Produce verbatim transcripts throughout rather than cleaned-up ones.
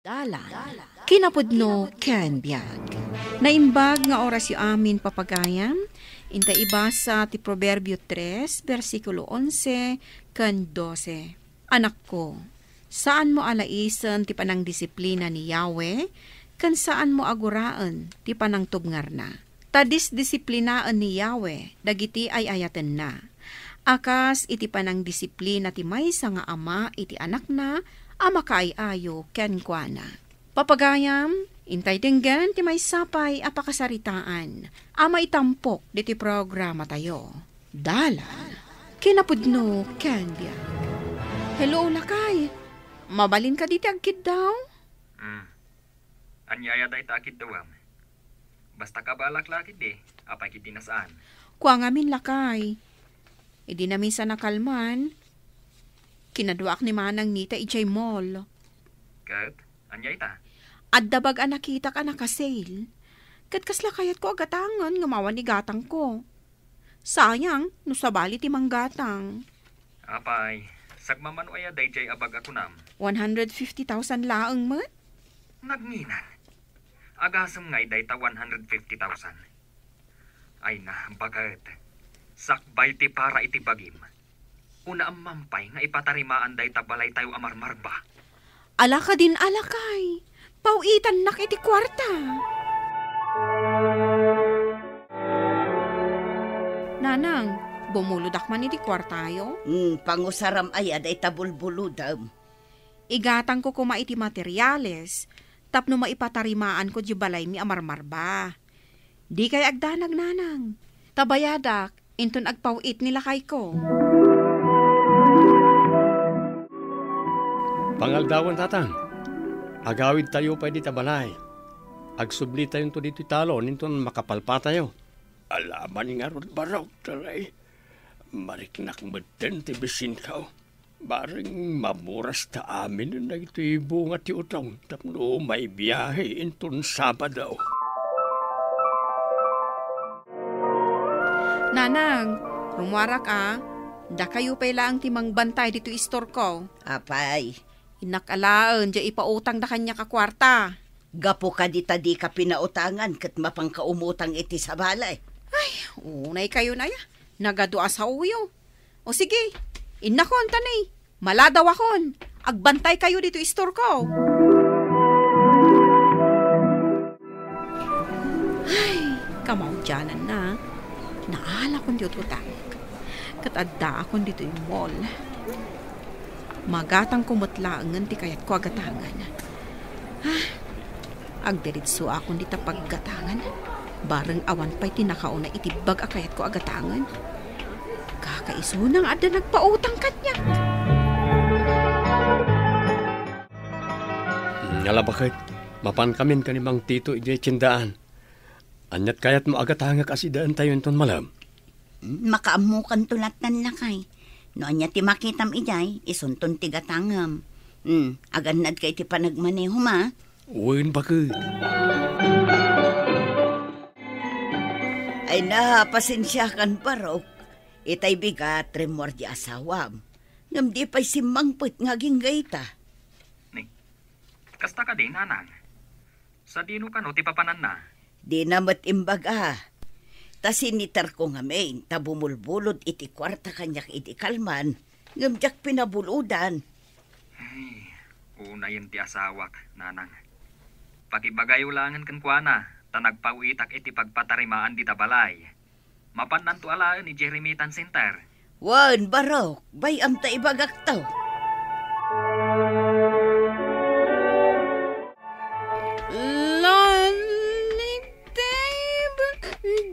Dalan, kinapudno ken biag. Naimbag nga orasyo amin, papagayam. Inta ibasa ti Proverbio tres, bersikulo onse ken dose. Anakko, saanmo a laisen ti panangdisiplina ni Yahweh, ken saanmo a guraen ti panangtubngarna. Ta disdisiplinaen ni Yahweh dagiti ay-ayatenna, a kas iti panangdisiplina ti maysa nga ama iti anakna a makaay-ayo kenkuana. Papagayam, intay denggen ti maysa pay a pakasaritaan a maitampok ditoy programatayo. Dalan, kinapudno ken biag. Hello, lakay. Mabalin kadi ti agkiddaw? Mm. Ania aya dayta a kiddawem? Basta kabalak la ketdi, apay ketdi a saan? Kua ngamin, lakay. Idi naminsan a kalman, kinaduaak ni Manang Nita idiay mall. Ket, ania ita? Adda bag a nakitak a naka-sale. Ket kasla kayatko a gatangen ngem awan igatangko. Sayang, no sabali ti manggatang. Apay, sagmamano aya daydiay a bag a kunam? One hundred fifty thousand laeng met? Nagninan. Agasem ngay dayta one hundred fifty thousand. Ay na, baket. Sakbay ti para iti bagim. Unaam man pay nga ipatarimaan dayta balaytayo a marmarba. Ala kadin a lakay, paw-itannak iti kuarta. Nanang, bumulodak man iti kuartayo? Hmm, pangusaram aya dayta bulbulodem. Igatangko koma iti materiales tapno maipatarimaanko diay balaymi a marmarba. Dikay agdanag, Nanang. Ta bayadak, inton agpaw-it ni lakayko. Pangaldawen, Tatang. Agawidtayo pay dita balay. Agsublitayonto ditoy talon inton makapalpatayo. Alaman ngarud, Barok, Taray. Mariknak metten ti bisinko. Bareng mamurasta aminen dagitoy bunga ti utong tapno maibiahe inton Sabado. Nanang, rummuarak a, dakayo pay laeng ti mangbantay ditoy istorko. Apay? Innak alaen diay ipautangda kaniak a kuarta. Gapu kadi ta dika pinautangan ket mapanka umutang iti sabali. Ay, unay kayon aya. Nagadu a saoyo. O sige, innakon, tani. Maladawakon. Agbantay kayo ditoy istorko. Ay, kamaudiananna. Naalakon ti ut-utangek. Ket addaakon ditoy mall. Magatangko met laengen ti kayatko a gatangen. Ah, agdiritsuakon dita paggatangen. Bareng awan pay ti nakauna iti bag a kayatko a gatangen. Kakaisuna nga adda nagpautang kaniak. Ngala baket, mapankamin ken ni Mang Tito idiay tiendaan. Aniat kayatmo a gatangek a sidaentayo inton malem? Hmm, makaammokanto lattan, lakay. No ania ti makitam idiay, isunton ti gatangem. Hmm, agannadka iti panagmanehom, a? Wen, baket. Ay na, pasensiakan, Barok. Itay bigat, rimmuar di asawam. Ngem di pay simmangpet nga agingga ita. Ni, kasta kadi, Nanang? Sadino kano ti papananna? Dina met imbaga. Ta siniterko ngamin ta bumulbulod iti kuarta kaniak idi kalman, ngem diak pinabulodan. Ay, unayen ti asawak, Nanang. Pakibagayo laengen kenkuana, ta nagpaw-itak iti pagpatarimaan dita balay. Mapannanto alaen idiay Remittance Center. Wen, Barok, bay-am ta ibagakto. Lonely table,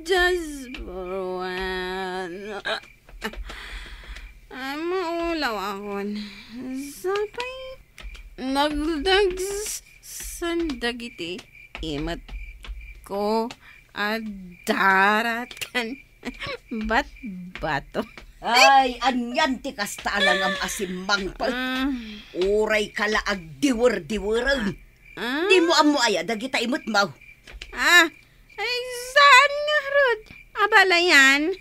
just for one. Ah, maulaw akon. Sapay, nagdagsan dagiti imet ko a daratan. Batbato. Ay, anian ti kasta a langam a simmangpet? Ah. Uray ka la agdiwer-diweren. Ah. Di mo ammo aya dagita imet mo? Ah, ay, saan ngarud? Abalayan.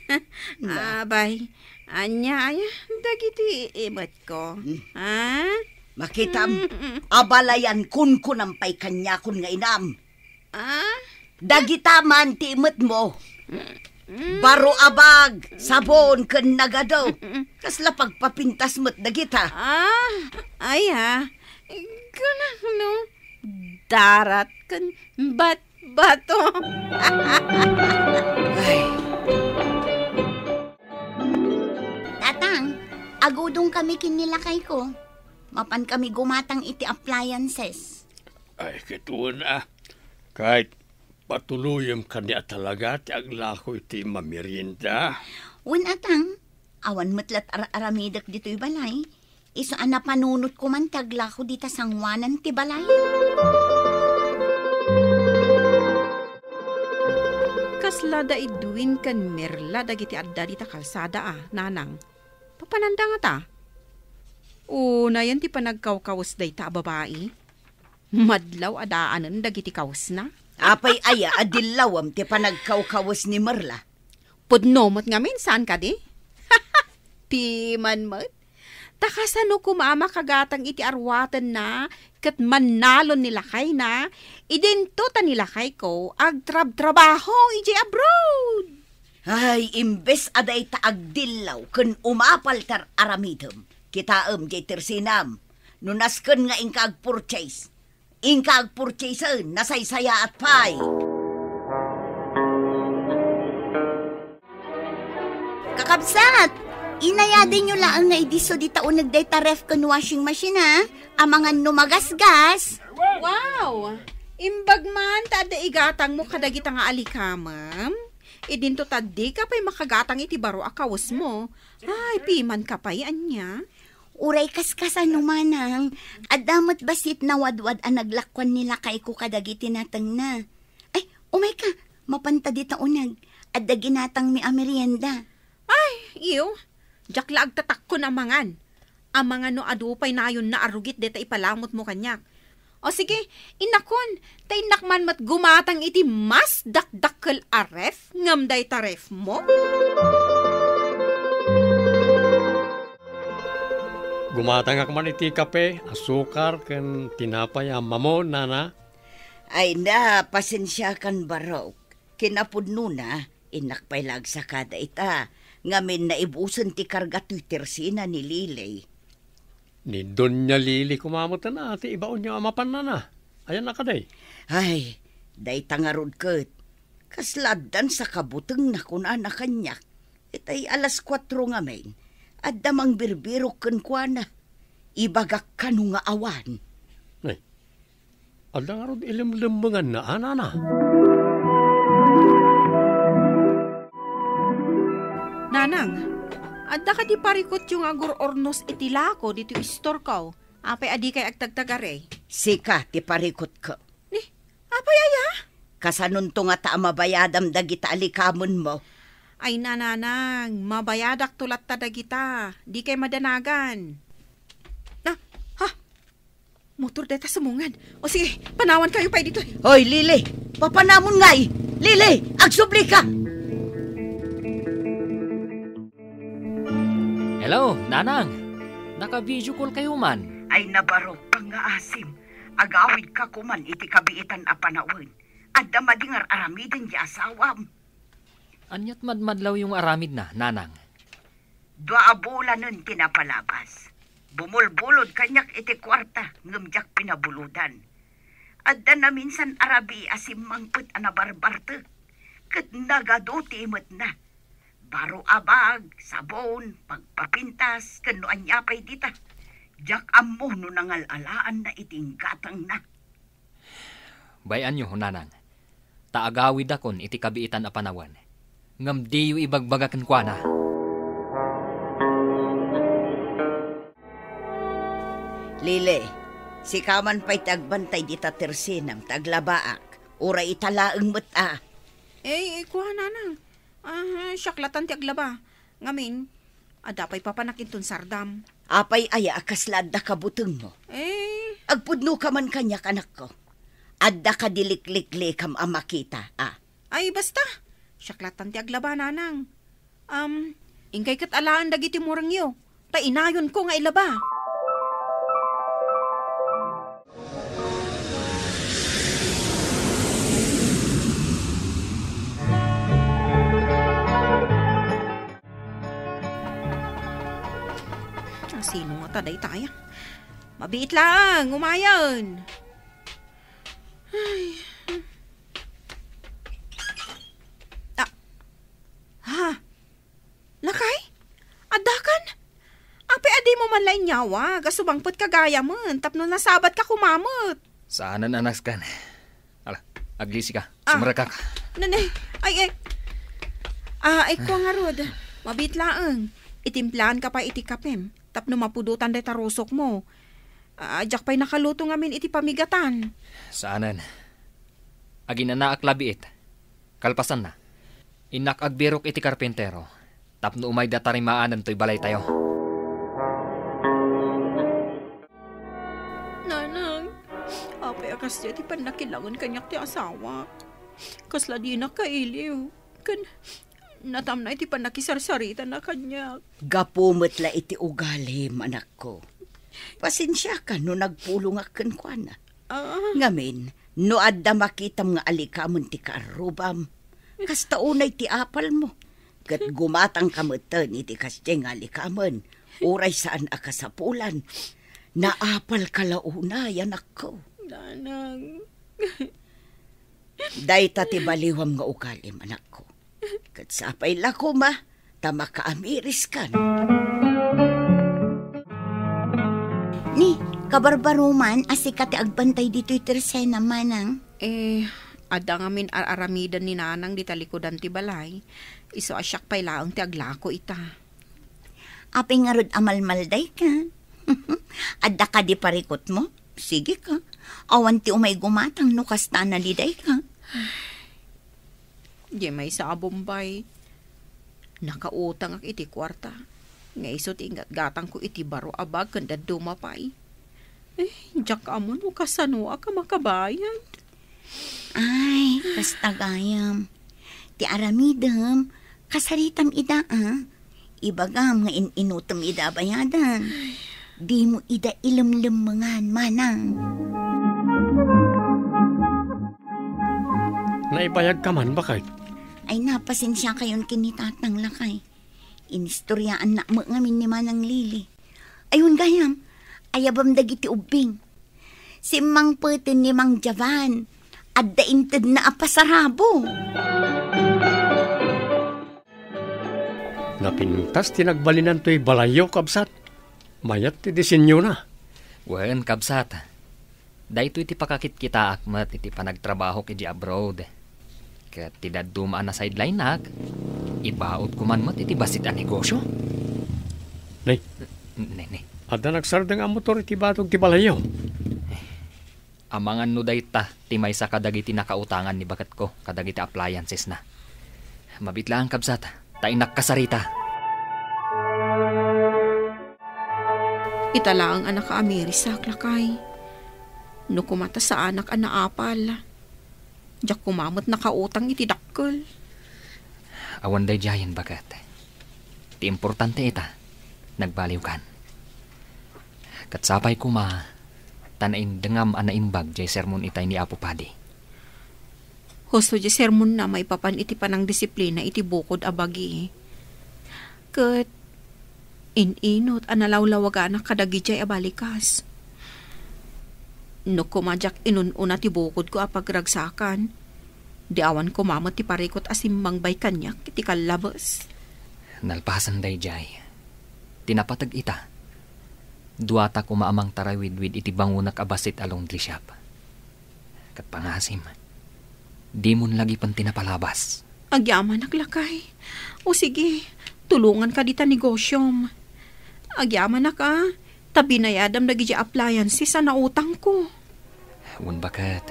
Na. Abay, ania aya dagiti imet ko? Hmm. Ah? Makitam, abalayan kunkunam pay kaniakon nga inam. Ah? Dagita man ti imetmo. Baro a bag, sabon, ken nagado. Kasla pagpapintas met dagita. Ah, ay ha. Kunam no, darat ken batbato. Ay. Tatang, agudong kami ken ni lakayko. Mapan kami gumatang iti appliances. Ay, ket wen a. Ket patuloyem kadi a talaga ti aglako iti mamerienda? Wen a, Tang, awan met la ti ar-aramidek ditoy balay. Isu a napanunotko man ti aglako dita sangoanan ti balay. Kasla da Edwin ken Merla dagiti adda dita kalsada a, Nanang. Papananda ngata? Unayen ti panagkawkawes dayta a babai. Madlaw a daanen dagiti kawesna. Apay aya a dillawem ti panagkawkawes ni Merla? Pudno met ngamin, saan kadi? Piman met. Ta kasano koma a makagatang iti arwatenna ket mannalon ni lakayna, idinto ta ni lakayko agtrabtrabaho idiay abroad. Ay, imbes a dayta agdillaw ken umapal ti ar-aramidem, kitaem diay tersinam, no nasken nga inka agpurchase. Inka agpurchasen, nasaysayaat pay. Kakabsat, inayadenyo laeng nga idisso dita uneg dayta ref ken washing machine, ha? Amangan no magasgas. Wow! Imbag man ta adda igatangmo kadagita nga alikamem. Idinto ta dika pay makagatang iti baro a kawesmo. Ay, pimanka pay, ania? Uray kaskasano, manang, adda met bassit nawadwad a naglakuan ni lakayko kadagiti natengna. Ay, umayka, mapanta dita uneg. Adda ginatangmi a merienda. Ay, iyo. Diak la agtatakkon a mangan. Amangan no adu pay nayonna a rugit dayta ipalamutmo kaniak. O sige, innakon, ta innak man met gumatang iti mas dakdakkel a ref ngem dayta refmo. Gumatangak man iti kape, asukar, ken tinapay a mamon, nana. Ay na, pasensiakan barok. Kinapudnona, innak pay la agsakada ita, ngamin naibusen ti karga toy tersina ni Lily. Ni Doña Lily koma met a ti ibaonyo a mapan, nana. Ayan a kadi? Ay, dayta ngarud ket. Kasla addan sakabutengna kunana kaniak. Itay alas kuatro ngamin, adda mangbirbirok kenkuana. Ibagak kano nga awan. Ay, adda ngarud ilemlemmenganna a, nana? Nanang, adda kadi parikutyo nga agur-urnos iti lako ditoy istorko? Apay a dikay agtagtagari? Sika ti parikutko. Ni, apay aya? Kasanonto ngata a mabayadam dagita alikamenmo? Ay, nanang, mabayadakto latta dagita. Dikay madanagan. Na, ha? Motor dayta sumungad. O sige, panawankayo pay ditoy. Hoy, Lily! Papanamon ngay! Lily! Agsublika! Hello, Nanang! Naka-video call kayo man. Ay, nabarok, pangngaasim. Agawidka koman iti kabiitan a panawen. Adda madi nga ar-aramiden ti asawam. Aniat madmadlawyo nga aramidna, Nanang? Dua a bulanen ti napalabas. Bumulbulod kaniak iti kuarta ngem diak pinabulodan. Adda naminsan a rabii a simmangpet a nabarbartek, ket nagadu ti imetna. Baro a bag, sabon, pagpapintas, ken no ania pay dita. Diak ammo no nangal-alaanna iti inggatangna. Bay-anyo, Nanang. Ta agawidakon iti kabiitan a panawen. Ngem diyo ibagbaga kenkuana. Lily, sika man pay ti agbantay dita tersinam ta aglabaak. Uray ita laeng met a. Eh, eh, kua, Nanang. Ah, siak latan ti aglaba. Ngamin, adda pay papanak inton sardam. Apay aya a kasla adda kabutengmo? Eh. Agpudnoka man kaniak, anakko. Adda kadi likliklikam a makita, a? Ay, basta. Siak latan ti aglaba, Nanang. Um, inkay ket alaen dagiti murengyo. Ta inayonko nga ilaba. Ta daytaya. Mabiit laeng, umayen. Ay. Ah. Ha? Lakay? Addakan? Apay a dimo man la inyawag a sumangpet ka gayamen tapno nasabat ka kumamet? Saanen a nasken. Ala, aglisi ka. Ah. Sumrekka. Nanay, ay, ay. Ah, ay ko ngarud. Mabiit laeng. Itimplaanka pay iti kapem tapno mapudotan dayta rusokmo. Ah, diak pay nakaluto ngamin iti pamigatan. Saanen. Aginanaak la biit. Kalpasanna, innak agbirok iti karpintero tapno umayda tarimaanen toy balaytayo. Nanang, apay a kasdiay ti pannakilangen kaniak ti asawak? Kasla dinak kailiw. Ken natamna iti pannakisarsaritana kaniak. Gapu met la iti ugalim, anakko. Pasensiaka no nagpulongak kenkuana. Ah. Ngamin, no adda makitam nga alikamen ti kaarrubam, kasta unay ti apalmo. Ket gumatangka metten iti kasdiay nga alikamen, uray saan a kasapulan. Naapalka la unay, anakko. Nanang. Dayta ti baliwam nga ugalim, anakko. Ket sapay la koma ta makaamiriskan. Ni, kabarbaroman a sika ti agbantay ditoy tersena, manang? Eh, adda ngamin ar-aramiden ni nanang dita likudan ti balay. Isu a siak pay laeng ti aglako ita. Apay ngarud a malmaldayka? Adda kadi parikutmo? Sige ka. Awan ti umay gumatang no kasta a nalidayka. Diay maysa a Bombay, nakautangak iti kuarta. Nga isu ti ingatgatangko iti baro a bag ken dadduma pay. Eh, diak ammo no kasanoak a makabayad. Ay, kasta gayam. Ti aramidem, kasaritam ida, a. Ibagam nga in-inutem ida a bayadan. Dimo ida ilemlemmengan, manang. Naibayagka man, baket? Ay, napasensiakayon ken ni tatang, lakay. Inistoryaannak met ngamin ni Manang Lili. Ayon gayam, ayabam dagiti ubbing. Simmangpeten ni Mang Javan, adda intedna a pasarabo. Napintas ti nagbalinan toy balayyo, kabsat. Mayat ti disenyona. Wen, kabsat. Daytoy ti pakakitkitaak met iti panagtrabahok idiay abroad. Ket ti dadduma a na-sideline-ak, ibautko man met iti bassit a negosyo. Nay. N-, nay, nay. Adda nagsardeng a motor iti badog ti balayyo. Amangan no dayta ti maysa kadagiti nakautangan ni baketko kadagiti appliances-na. Mabiit laeng, kabsat, ta innak kasarita. Ita laeng a nakaamirisak, lakay. No koma ta saanak a naapal, diak koma met nakautang iti dakkel. Awan daydiayen, baket. Ti importante ita, nagbaliwkan. Ket sapay koma, ta naindengam a naimbag diay sermon itay ni Apo Padi. Husto diay sermonna maipapan iti panangdisiplina iti bukod a bagi. Ket in-inut a nalawlawaganak kadagidiay a balikas. No koma diak inun-una ti bukodko a pagragsakan, di awan koma met ti parikut a simmangbay kaniak iti kallabes. Nalpasen daydiay, ti napateg ita, duata koma a mangtarawidwid iti bangonak a bassit a laundry shop. Ket pangasim, dimon lagipen ti napalabas. Agyamanak, lakay. O sige, tulonganka dita negosyom. Agyamanak, a, ta binayadam dagiti appliances a nautangko. Wen, baket.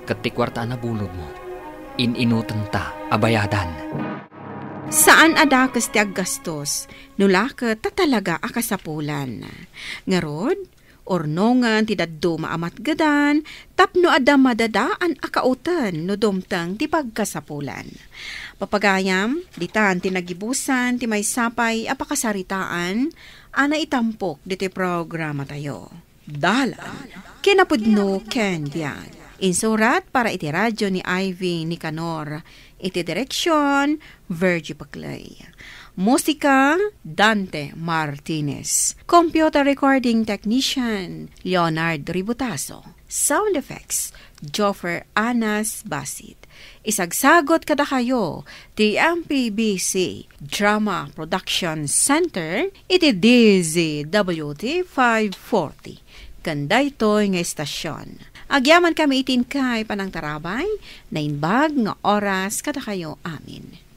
Ket ti kuarta a nabulodmo, in-inutenta a bayadan. Saan a dakes ti aggastos, no la ket ta talaga a kasapulan. Ngarud, urnongen ti dadduma a matgedan tapno adda madadaan a kauten no dumteng ti pagkasapulan. Papagayam, ditan ti nagibusan ti maysa pay a pakasaritaan a naitampok ditoy programatayo. Dalan, kinapudno ken biag. Insurat para iti radio ni Ivy Nicanor. Iti direksion, Virgie Paclay. Musika, Dante Martinez. Computer recording technician, Leonard Ributaso. Sound effects, Joffer Anas Basit. Isagsagot kadakayo ti M P B C Drama Production Center iti D Z W T five forty. Ken daytoy nga istasyon. Agyaman kami iti inkay panangtarabay, naimbag nga oras kadakayo amin.